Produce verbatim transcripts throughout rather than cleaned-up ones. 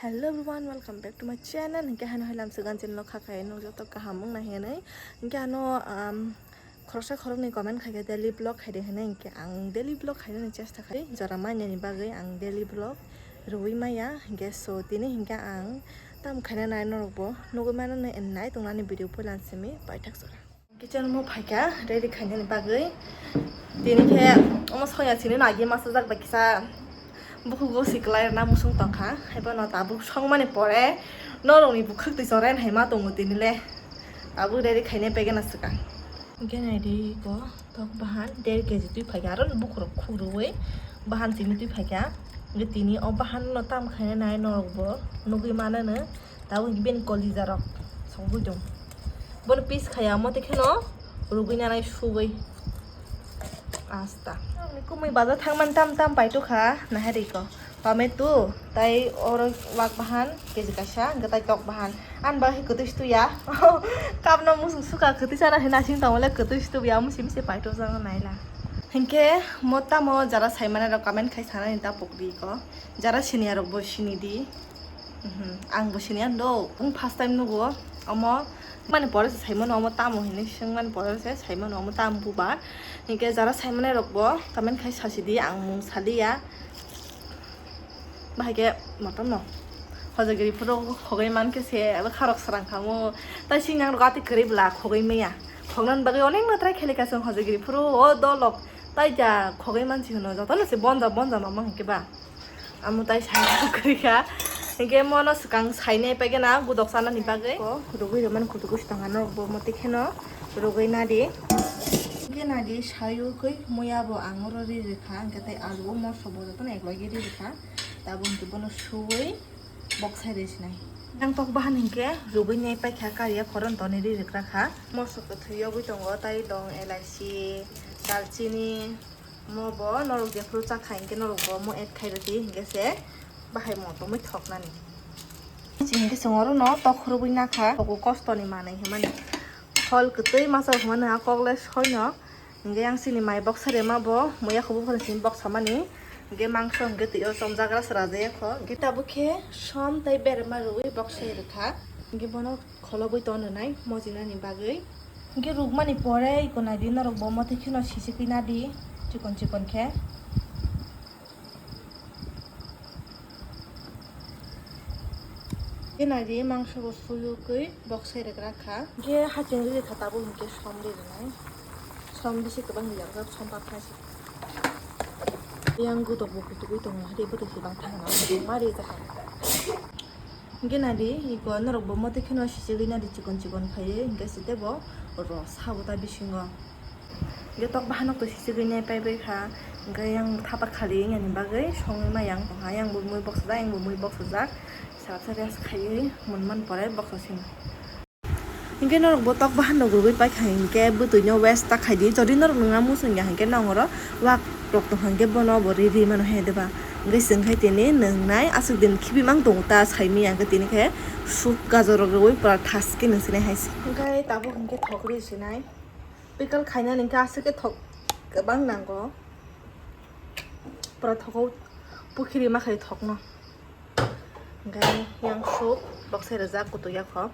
Hello everyone, welcome back to my channel. Hinkhe hano hai lamswk ganchil no kha khai nwk joto kaham wng nai hinwi. Hinkhe ano, um, khoroksa khoroknwi comment khai kha daily vlog khai de hinwi, hinkhe ang daily vlog khainani chesta khai jora mainani bagwi ang daily vlog rwui maya. Hinkhe so tini hinkhe ang tam khaina nai norokbo nugui mano nai tongnani video puila simi paithak jora. Kitchen mo phaikha ready khainani bagwi. Tini khe omo soya sini no agi masa jak bai kisa bukhugo siklai rwna musung tongkha. Haiphano tabuk songmani pore norokni bukhuk twi chore hai ma tongo tini le. Tabuk ready khainai pegena swkang. Hinkhe naidi ko tok bahan der kg twi phaikha aro bukhurok khuk rwui bahan sini twi phaikha. Hinkhe tini o bahan no tam khainai norokbo nugui manano. Tabuk bini kolijarok sogwi tong. Bono piece khaya omo tei kheno rugwi nanai sugwi. Asta. Kumui bazar thangmani tam tam paitokha, nahari ko. Tomato, tai oro wak bahan, kg kaisa, hwnkhe tai tok bahan. Ani bagwi kwtwi se tuya. Kapno musung suka kwtwi sana hinwi nasing tongmole kwtwi se tuya, musi musi paitokjak naila. Hinkhe mo tamo jara saimani rok comment khai sanani ta pokri ko. Jara siniya rok bo sini di. Mhm, ang bo sini ang do. Ang first time nugo. Omo mani pore se saimano omo tamo hinwi swngmani pore se saimano omo tamo bubar. Hinkhe jara saimanai rok bo comment khai sasidi ang mung saliya. Bahai khe motom no. Hojagiri phuru khogwi mankhe se abo kharok srang khamu. Tai sini ang rok ati kwrwi bwla khogwi maya. Khognan bagwi onek no try khailika chwng hojagiri phuru o dolok. Tai ja khogwi mansi hwno jotono se bonja bonja mamang hinkhe ba. Amo tai sai kwrwi kha. Hinkhe mono swkang sainai paigena gudok sanani bagwi. Ko rugwi rwmani kutu kusu tongano bo motwi kheno rugwi nadi. Hinkhe nadi sayukwi muya bo ang oro ri rwkha, hinkhe tai alu o moso bo jotono eklogwi ri rwkha. Tabuk hinkhe bono suwi boksai rwi sinai. Yang tok bahan hinkhe rugwi nai paikha kariya koron toni ri rwkra kha. Moso kwthwi yogwi tongo tai long, elaichi, dalchini. Mo bo norok jephuru chakha hinkhe norok bo mo add khai rwdi hinkhe se bahai mo tongwi thoknani. Hinkhe chwng oro no tok khurubui nakha, tok o kosto ni manwi hwnmani. Hol kwtwi masa hwnmani a kok le soino. Hinkhe yang chini mai boksa rema bo muya khubu phano chini boksa mani. Hinkhe mangso hinkhe twi o chomjagra sra jaya kho. Hinkhe tabuk khe som tei berma rwui boksa rwkha. Hinkhe bono kholobwi ton rwnai mojinani bagwi. Hinkhe rukmani pore iko naidi norok bo motwi kheno sisikwi nadi chikon chikon khe. Hinkhe naidi mangso bo suyukwi boksai rwkra kha. Hinkhe haching rwkha tabuk hinkhe som ri rwnai. Som bisi kwbang rijak jak som paphna se. Yang gutok bo kutugwi tongo hade bwtwi se bang thangna ma rijak. Hinkhe naidi, iko norok bo motwi kheno sichigwi nadi chikon chikon khaiwi, hinkhe se tebo ro sabo ta bisingo. Hinkhe tok bahanok to sichigwi nai paibai kha, hinkhe yang thapa khali wngya ni bagwi songwi ma yang tongkha, yang bo mui boksajak, yang bo mui boksajak, sara sari as khaiwi munman pore boksasing. Hinkhe norok bo tok bahan rok rwgwi paikha hinkhe bwtwino waste ta khaidi. Jodi norok nwngna muchungya hinkhe nang oro wak rok tongkha hinkhe bono bo ri ri mano he deba. Hinkhe chwng khai tini nwngnai aswk din khibi mang tongo ta saimanya hinkhe tini khe suk gajor rok rwgwi pura thaskhe nwng sinai hai se. Hinkhe tabuk hinkhe thok ri sinai. Pickle khainani hinkhe aswk khe thok kwbang nango. Pura thok o pukhiri ma khai thokno. Hinkhe yang suk boksai rwjak kutui ya kho.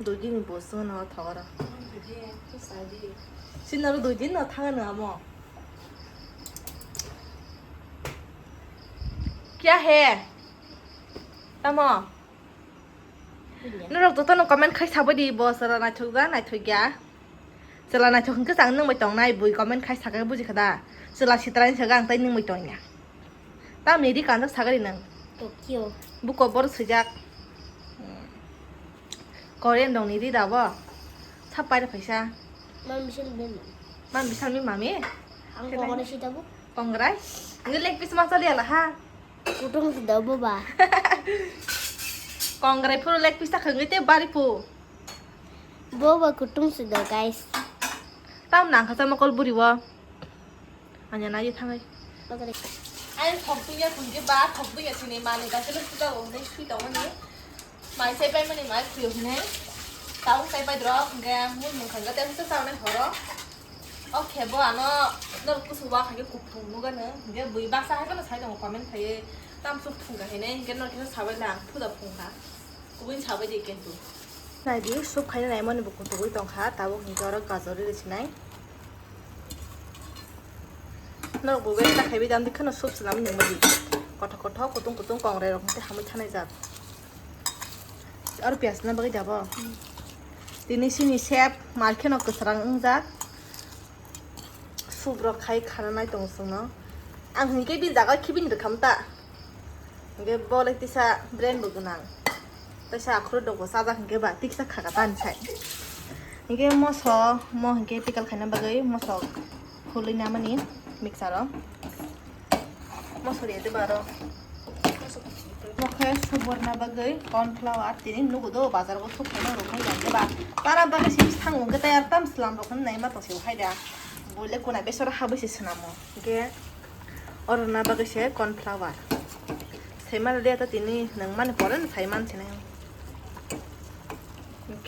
Dui din ni bo chwngno thogoro. Chini aro dui din no thangano amo. Kya hai? Tamo? Norok jotono comment khai sabodi bo chwla naithok da naithok ya. Chwla naithok hwnkhe chang nwng bai tongnai bui comment khai sakhe buji kha da. Chwla sitrani sakhe ang tai nwng bai tongya. Tamni ri kanjak sagari nwng. Tokyo. Buko bor swijak. Korean rokni ri da bo. Sapai da phaisa. Mam bisal bin. Mam bisal mi mami. Ang kongrai si tabu. Kongrai. Ngi leg piece ma chali ala ha. Kutung si da bo ba. Kongrai phuru leg piece ta khangwi te bari phu. Bo ba kutung si da guys. Tam nang kha sama kol buri wo. Anya nai thangai. Ai thok tuya thungke ba thok tuya sini mani ka sele suda o nei sui tong ni. Mai sai pai mani mai khuyo hne. Tau sai pai dro hne mun mun khanga tem sa sa nai horo. Okay, bo ano norok kusu wa khaikhe kuphung nugano, hinkhe bui baksa hai phano sai tongo comment khaiwi, tamsuk thung kha hinwi, hinkhe norok kisa sabai lang, thuda phung kha, kubui sabai di kintu. Naidi, soup khaina naimani bo kutugwi tong kha, tabuk hinkhe oro gajor riri sinai. Norok bo bebak khaiwi dam di kheno soup swnam nungma di. Kothok kothok, kutung kutung kongrai rok hinkhe hamwi thanai jak. Aro piyaj na bagwi dabo. Tini sini sep mar kheno kwsarang wngjak. Soup rok khai khana nai tongo chwngno. Ang hinkhe bini jaga khibini rwkham ta. Hinkhe bo le tisa brand bo gwnang. Tisa akhuru dok bo chajak hinkhe ba tiksa kha ka tani sai. Hinkhe moso mo hinkhe pickle khaina bagwi moso khulwi namani mixer o. Moso riyade baro. Mokhe suborna bagwi corn flour tini nugo do bazar go thuk kheno rok hai jang ba. Tara bagwi sim sang ungke tayar tam slam rok nai ma to se hai da. Bole kuna besor ha bisi swnamo. Ge orna bagwi se corn flour. Sai ma le ta tini nang mani pore sai man sini.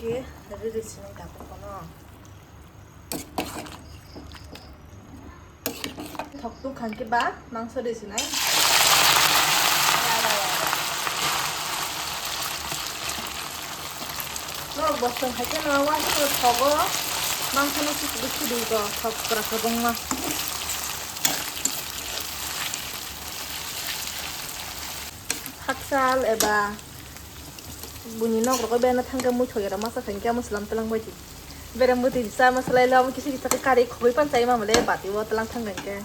Ge riri sini da kono. Thok tuk khan ke ba mangso de sinai. Norok bosong hai ke no wa se thogo mangso no sik sik di go thok kra kra bongma. Hakchal eba Buini nok rogo bena thangkhe muithok era masa khankhe amo slam twlang bai di. Bera muti sa masa lai lo amo kisa kisa khe kari khogwi pan chai mamo le bati o twlang thang khankhe.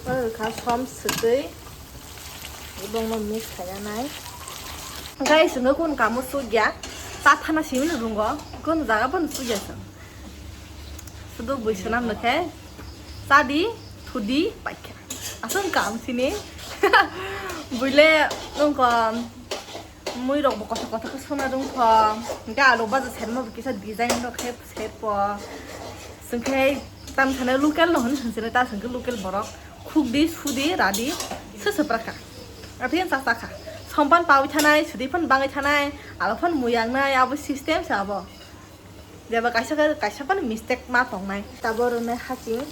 Oro kha som swtwi ibongno mix khaina nai. Guys, wngkha kun kamo sugya. Cha thana simi no rungo. Kun jaga pon sugya sa. Sudu bui swnam no khe chadi thudi paikha. Aswk kam sini. Buile nungkha mui rok bo kothok kothok khe sona rungkha. Hingke alo baja serma bo kisa design rok khe serpo. Sengkhe tam sana local no hwn sensene ta sengkhe local borok khukdi sudi radi sese prakha. Aphiyan sa sakha. Sompan pawi thanai sudi phan bangai thanai alo phan muyangnai abo system se abo. Jeba kaisa kaisa phano mistake ma tongnai. Tabuk rwnai haching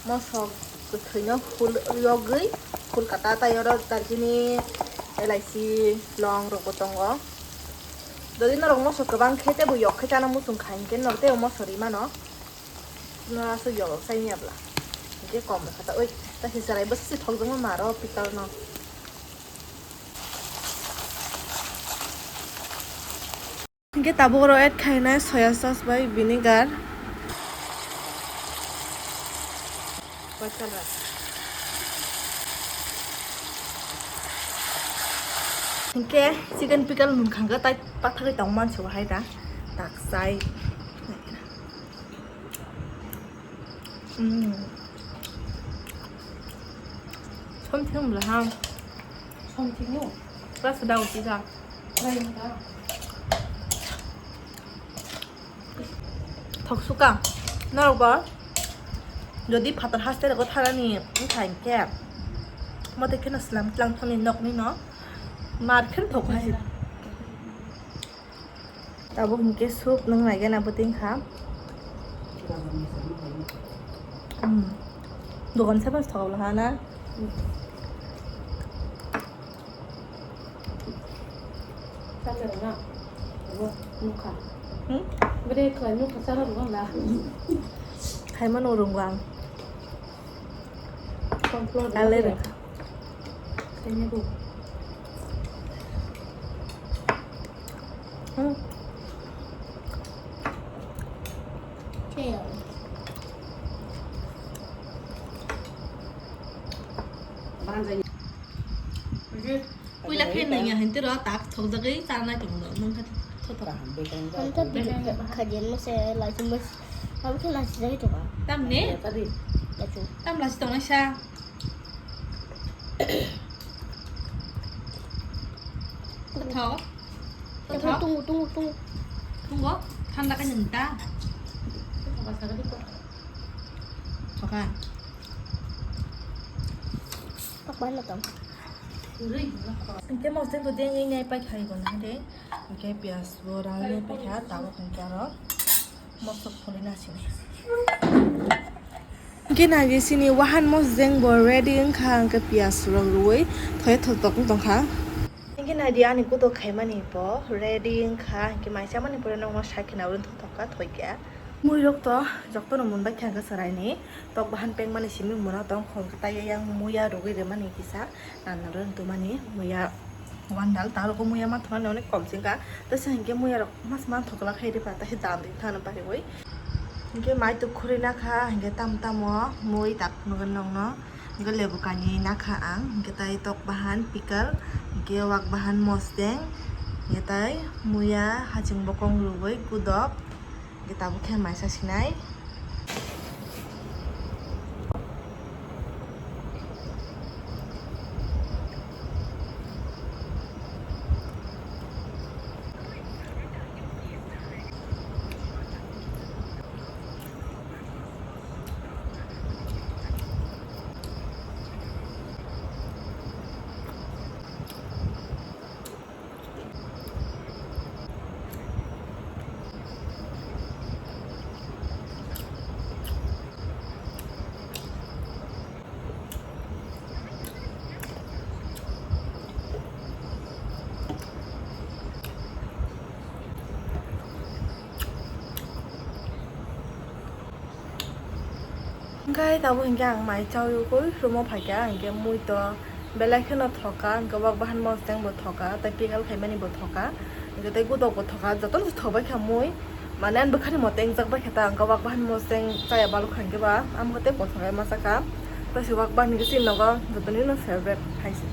mosok kwthwino hul yogwi hul kata tai oro darchini elaichi long rokbo tongo. Jodi norok mosok kwbang khe teibo yok khe chana muchung kha hinkhe norok teibo mosok ri mano. Norok aswk yok rok chai manya bwla hinkhe kom rwkha ta oi ta se chwrai bwswk se thokjakma maro pickle no. Hinkhe tabuk oro add khainai soya sauce bai vinegar. Hinkhe chicken pickle nung khangkhe tai pathagwi tong mansi bo hai da tak chai. Mm. Something bla ha. Something no. Plus daw si da. Try ka. Thok suka. Norok bo jodi phatar haste rego tharani wngkha hinkhe mote kheno slam tlang thangni nokni no mar khe thok hai. Tabuk hinkhe soup nung naigena bwtwi wngkha. Hmm. Dogan se mas thok ha na. Chalo na. Abo nukha. Hmm? Bere khlai nukha chalo rwna. Khaima no rwngwang. Complete. Ale rwngkha. Khaina bo. Hmm. Puila khe nungya hintero tak thokjagwi chanai tongo nung khe thothora. Ang khe bini khajen mase laisi mase. Abo khe laisi jagwi tongo. Tamni? Lachu. Tam laisi tongnai sa. Thothok. Thothok. Tungo, tungo, tungo. Tungo? Thanda khe nung ta. Thoka. Pakma no tong. Hingke mosdeng to den yeng yai pai khai gona de. Hingke piyaj bo rangni pekha tabuk hingke aro mosok phulwi nasini. Hingke nagi sini wahan mosjeng bo ready wngkha, hingke piyaj rok rwui thoi thotok wng tongkha. Hingke naidi ani kudo khaimani bo ready wngkha, hingke maisa mani pore nokno sakhe naui thotok kha thoikhe. Mui rok to jotono munbai kha hingke chwraini tok bahan pengmani simi muna tong khong tai yang muya rwgwi rwmani kisa. Nana rw tumani muya one dal, ta rw muya ma thumani onek kom singka. Tei se hingke muya rok mas man thokla khai ripa, tei se dam ri thana pariwi. Hingke mai tuk khuri nakha, hingke tam tamo mui tak nugwi nongno. Hingke lebu kani nakha ang, hingke tai tok bahan pickle, hingke wak bahan mosdeng, hingke tai muya haching bokong rwgwi kudok. Hingke tabuk khe maisa sinai. Hingke tabuk hingke ang mai chaui ugui room o phaikha, hingke mui to belai kheno thoka, hingke wak bahan mosdeng bo thoka, tei pickle khaimani bo thoka, hingke tei gudok bo thoka, jotono se thokbai kha mui, mane ani bwkhani mote wngjak bai kha ta, hingke wak bahan mosdeng chaya balok kha hingke ba, amo tei bo thoka ma chakha, tei se wak bahan hingke chini nogo jotonino favorite hai se,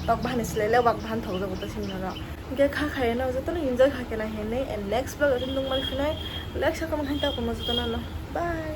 tok bahan ni slai le wak bahan thokjago tei chini nogo, hingke kha khaiya no jotono enjoy kha khe nai hinwi, and next vlog o tei nukmani phinai, like, share, comment khaina ta kumo jotono no, bye.